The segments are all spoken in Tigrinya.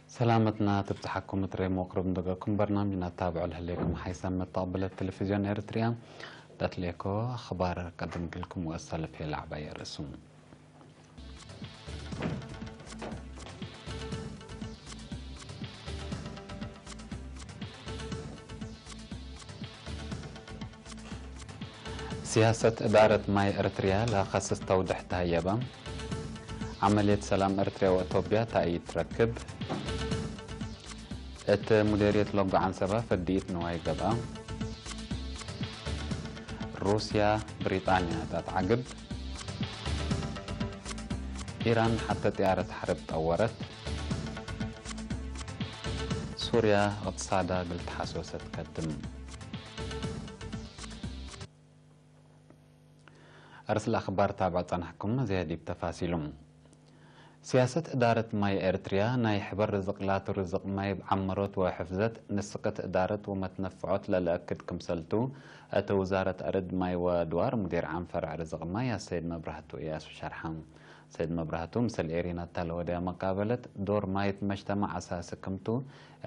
ሰላመትና ትብጽሓኩም እትሬሞ ቅርብ ንደገኩም በርናምጅ ናታብዖ ልህሌኩም ሓይሳብ መተቐበለት ቴሌቪዝዮን ኤርትሪያ። ዳትሌኮ ኣኽባር ቀደም ግልኩም ወሰልፍ የላዕባየ ርእሱ። ሲያሰት እዳረት ማይ ኤርትርያ ለኸስስ ተውድሕ ተህየበ። ዓመልየት ሰላም ኤርትርያ ወእቶብያ ታእይድ ትረክብ። እት ሙዴርየት ሎጎ ዓንሰባ ፈዲኢት ንዋይ ገብኣ። ሩስያ ብሪጣንያ ታትዓግብ። ኢራን ሓተ ጥያረት ሓርብ ጠወረት። ሱርያ እቕትሳዳ ግልትሓሶሰት ከድም። ኣርስል ኣኽባር ታብዕ ጸናሕኩም ዘየዲብ ተፋሲሉ። ሲያሰት እዳረት ማይ ኤርትርያ ናይ ሕበር ርዝቕ ላቱ ርዝቕ ማይ ዓመሮት ወሕፍዘት ንስቕት እዳረት ወመትነፍዖት ለለእክድ ክምሰልቱ እቲ ውዛረት ኣርድ ማይ ወድዋር ሙዲር ዓም ፈርዕ ርዝቕ ማይ ኣሰይድ መብራህቱ እያሱ ሸርሓ። ሰይድ መብራህቱ ምስል ኤሪና እታ ለወደያ መቃበለት ዶር ማይት መጅተማዕ ኣሳሲ ክምቱ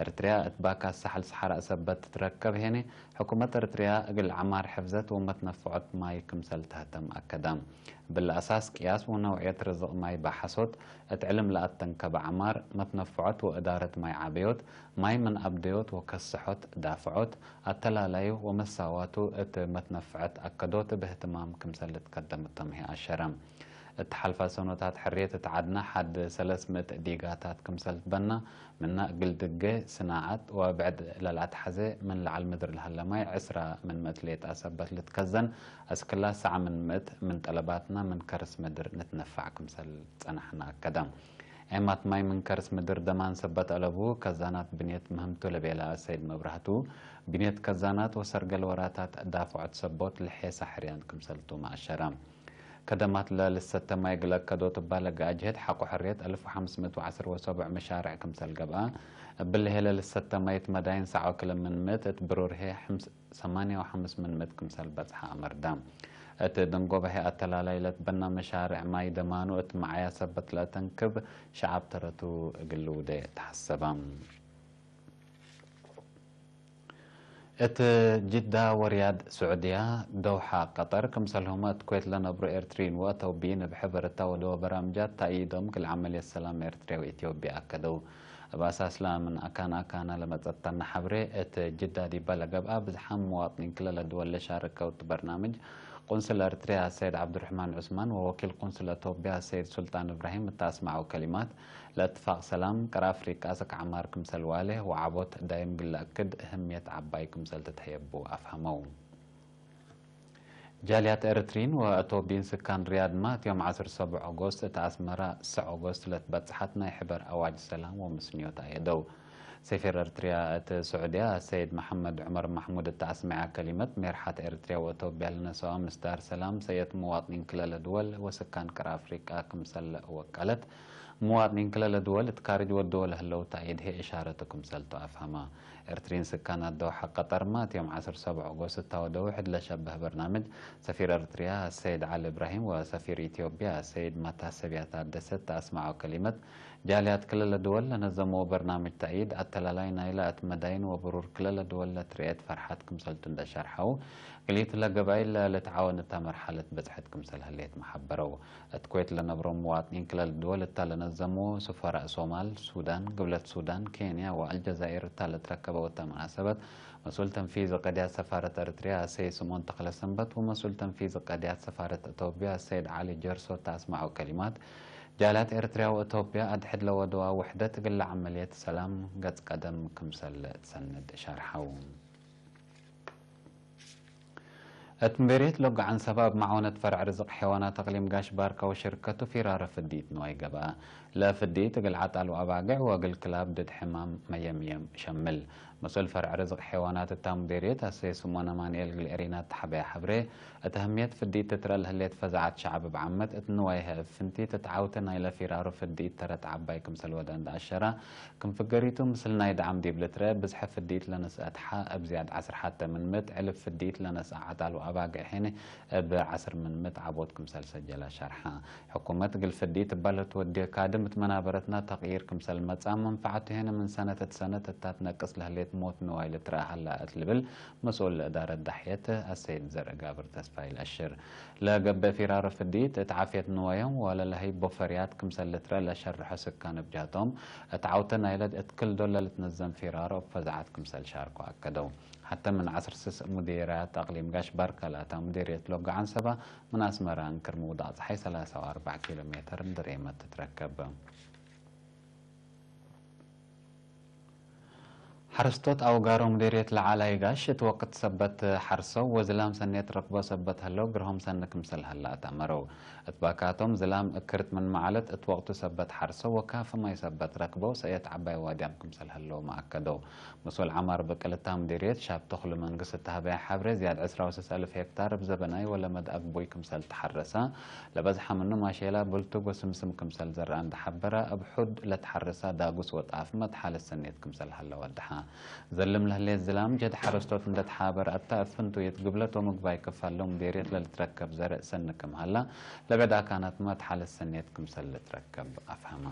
ኤርትርያ እት ባካ ሳሕል ሰሓራ እሰበት ትትረከብ ሄኔ ሕኩመት ኤርትርያ እግል ዓማር ሕፍዘት ወመትነፍዖት ማይ ክምሰል ተህተም ኣከዳ። ብልኣሳስ ቅያስ ወነውዕየት ርዝቕ ማይ ባሓሶት እት ዕልም ለኣተንከበ ዓማር መትነፍዖት ወእዳረት ማይ ዓበዮት ማይ ምን ኣብደዮት ወከስሖት ዳፍዖት ኣተላላዩ ወመሳዋቱ እት መትነፍዐት ኣከዶት ብህትማም ክምሰል ትከደምቶም ሄ ኣሸረ። እተሓልፋ ሰኖታት ሕርየት እት ዓድና ሓድ ሰለስ ምእት ዲጋታት ክምሰል ትበና፣ ምና እግል ድገ፣ ስናዓት ወብዕድ ለልኣትሓዘ ምን ለዓል ምድር ለሀለ ማይ ዕስራ ምን ምእት ሌጣ ሰበት ልትከዘን፣ እስክላ ሰዓ ምን ምእት ምን ጠለባትና ምን ከርስ ምድር ንትነፋዕ ክምሰል ጸናሕና ኣከዳ። ኤማት ማይ ምን ከርስ ምድር ደማን ሰበት ኣለቡ፣ ከዛናት ብንየት ምህምቱ ለቤላ ሰይድ መብራህቱ፣ ብንየት ከዛናት ወሰርገል ወራታት ዳፍዖት ሰቦት ልሔሳ ሕርያን ክምሰልቱ ማእሸራ። ከደማት ለልሰተ ማይ ግለከዶ ትባለ ገኣጅህት ሓቆ ሕርየት ኣልፍ ወሓምስ ምእት ወዓስር ወሰቡዕ መሻርዕ ክምሰል ገብኣ፣ እብልሄ ለልሰተ ማይት መዳይን ሳዖ ክለ ምን ምእት እት ብሩርሄ ሕምስ ሰማንያ ወሓምስ ምን ምእት ክምሰል በጽሓ ኣመርዳ። እት ደንጎበሄ ኣተላላይ ለትበና መሻርዕ ማይ ደማኑ እት መዓያ ሰበት ለተንክብ ሸዓብ ተረቱ እግል ልውደ ተሓሰባ። እት ጅዳ ወርያድ ስዑድያ፣ ደውሓ ቀጠር፣ ክምሰልሁመ እት ኩዌት ለነብሩ ኤርትሪን ወአተውቢይን እብ ሕበር እታ ወደወ በራምጃት ተእይዶም ግል ዓመልየት ሰላም ኤርትርያ ወኢትዮጵያ ኣከደው። እብ ኣሳስላ ምን ኣካን ኣካና ለመጸተና ሓብሬ፣ እት ጅዳ ዲባ ለገብኣ ብዝሓም መዋጥኒን ክለ ለድወል ለሻርከው እት በርናምጅ፣ ቁንስል ኤርትርያ ሰይድ ዓብዱርሕማን ዑስማን ወወኪል ቁንስል አቶብያ ሰይድ ሱልጣን እብራሂም እተ ኣስማዐው ከሊማት፣ ለእትፋቅ ሰላም ቅር ኣፍሪቃ ሰክ ዓማር ክምሰል ዋሌ ወዓቦት ዳይም ግለ እክድ እህምየት ዓባይ ክምሰል ትትሀየቡ ኣፍሀመው። ጃልያት ኤርትሪን ወአቶቢን ስካን ሪያድ ማት ዮም ዓሰርተ ሰብዕ ኦጎስት እተ ኣስመራ ሰዕ ኦጎስት ለትበጽሐት ናይ ሕበር ኣዋጅ ሰላም ወምስንዮት ኣየደው። ሰፊር ኤርትርያ እት ስዑድያ ሰይድ መሐመድ ዑመር ማሕሙድ እተ ኣስመዐ ከሊመት፣ ሜርሓት ኤርትርያ ወአቶብያ ለነሰዋ ምስዳር ሰላም ሰየት መዋጥኒን ክለለ ድወል ወስካን ቅር ኣፍሪቃ ክምሰል ወቀለት። መዋጥኒን ክለለ ድወል እት ካርጅ ወደወ ለህለው ተእይድ ሄ እሻረቱ ክምሰልቱ ኣፍሀማ። ኤርትሪን ስካን ኣደው ሐቀ ጠርማት ዮም ዓሰርተ ሰብዕ ኦጎስት እታ ወደው ሕድ ለሸበህ በርናምጅ ሰፊር ኤርትርያ ሰይድ ዓሊ እብራሂም ወሰፊር ኢትዮጵያ ሰይድ ማታሰቢያ ታደሰ እተ ኣስመዐው ከሊመት፣ ጃልያት ክለለ ድወል ለነዘመዎ በርናምጅ ተእይድ ኣተላላይ ናይላ እት መዳይን ወብሩር ክለለ ድወል ለትርኤት ፈርሓት ክምሰልቱ እንደሸርሐው፣ ክልኢቱ ለገባይል ለልትዓወን እታ መርሓለት በጽሐት ክምሰል ህሌት መሓበረው። እት ኩዌት ለነብሮ መዋጥኒን ክለል ድወል እታ ለነዘምዎ ስፈራእ ሶማል፣ ሱዳን፣ ግብለት ሱዳን፣ ኬንያ ወአልጀዛኢር እታ ለትረከበው እታ መናሰበት፣ መስኡል ተንፊዚ ቀድያት ሰፋረት ኤርትርያ ሰይድ ስምኦን ተኽለሰንበት ወመስኡል ተንፊዚ ቀድያት ሰፋረት እቶብያ ሰይድ ዓሊ ጀርሶ እታ ኣስማዐው ከሊማት፣ ጃልያት ኤርትርያ ወእቶብያ ኣድሕድ ለወደዋ ውሕደት እግለ ዓመልየት ሰላም ገጽ ቀደም ክምሰል ትሰንድ ሻርሓው። እት ምቤርየት ሎጋዓን ሰባ እብ መዓወነት ፈርዕ ርዝቕ ሔዋናት ኣቅሊም ጋሽ ባርካ ወሽርከቱ ፊራረ ፍዲት ንዋይ ገብኣ። ለፍዲት እግል ዓጣል ወኣባግዕ ወእግል ክላብ ድድ ሕማም መየምየም ሸምል። መሶል ፈርዒ ርዝቕ ሔዋናት እታ ሙዴርየት ኣሰይ ስሞን ኣማንኤል ግልኤሪና እተሓበያ ሓብሬ፣ እታ ህምየት ፍዲት ትትረል ህሌት ፈዛዓት ሸዓብ ብዓመት እት ንዋይ ህእብ ፍንቲ ትትዓውተ ናይለ ፊራሩ ፍዲት ተረት ዓባይ ክምሰል ወደ እንዳ ኣሸራ፣ ክም ፍገሪቱ ምስል ናይ ደዓም ዲብ ልትረ ብዝሐ ፍዲት ለነስአ ትሓ እብ ዝያድ ዓስር ሓተ ምን ምት ዕልብ ፍዲት ለነስአ ዓጣሉ ኣባግዕ ሔነ እብ ዓስር ምን ምት ዓቦት ክምሰል ሰጀላ ሸርሓ። ሕኩመት ግልፍዲ ትባል ትወድዮ ካድም እት መናበረትና ተቕይር ክምሰል መጻ መንፈዓቱ ሄነ ምን ሰነት እት ሰነት እታ ትነቅስ ለህሌት ሞት ንዋይ ልትረአ ሃላ እት ልብል መስኡል እዳረት ዳሕየት ኣሰይድ ዘርእ ጋብር ተስፋይ ለአሽር። ለገበ ፊራሮ ፍዲት እት ዓፍየት ንዋዮም ዋለ ለሀይ ቦፈርያት ክምሰል ልትረአ ለሸርሖ ስካን እብ ጃቶም እት ዓውተ ናይለ እት ክል ዶለ ልትነዘም ፊራሮ እብ ፈዛዓት ክምሰል ሻርኮ ኣከደው። ሐተ ምን ዐስር ስስ ሙዴርያት አቅሊም ጋሽ ባርካ ለአታ ሙዴርየት ሎጋ ዐንሰባ ምን አስመራ እንክር ምውዳቅ ጸሓይ ሰላሳ ወአርባዕ ኪሎ ሜትር እንድሬመት ትትረከብ። ሐረስቶት አውጋሮ ሙዴርየት ለዓላይ ጋሽ እት ወቅት ሰበት ሐርሰው ወዝላም ሰኔት ረክቦ ሰበት ሀለው ግርሆም ሰኒ ክምሰል ሀላ አተአመረው። እት ባካቶም ዝላም እክርት ምን መዓለት እት ወቅቱ ሰበት ሐርሰው ወካፊ ማይ ሰበት ረክበው ሰእየት ዓባይ ዋድያም ክምሰል ሀለው መአከደው። መስኡል ዐማር ብቅልታ ሙዲርየት ሻብ ተኽሉ መንግስት እተሃበያ ሐብሬ ዝያድ ዕስራ ወሰስ አልፍ ሄክታር እብ ዘበናይ ወለመድ አግቡይ ክምሰል ተሐረሳ፣ ለበዝሐ ምኑ ማሼላ፣ ብልቱግ ወስምስም ክምሰል ዘርአ እንደ ሐበራ፣ እብ ሑድ ለተሐርሳ ዳጉስ ወጣፍ መትሓልት ሰኔት ክምሰል ሀለ ወደሓ። ዘልም ለህሌት ዝላም ጀድ ሐረስቶት እንደ ተሓበር አታ እብ ፍንቱይት ግብለት ወምግባይ ክፋል ለሙዲርየት ለልትረከብ ዘርእ ሰኒ ክም ሀላ፣ ለብዕድ አካናት መትሓልት ሰኔት ክምሰል ልትረከብ አፍሀማ።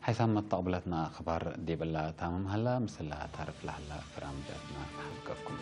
ሓይሳም መተቕብለትና ኣኽባር ዲብላ ታምም ሃላ ምስላ ታርፍ ላህላ ፍራምጃትና ሓልቀኩም።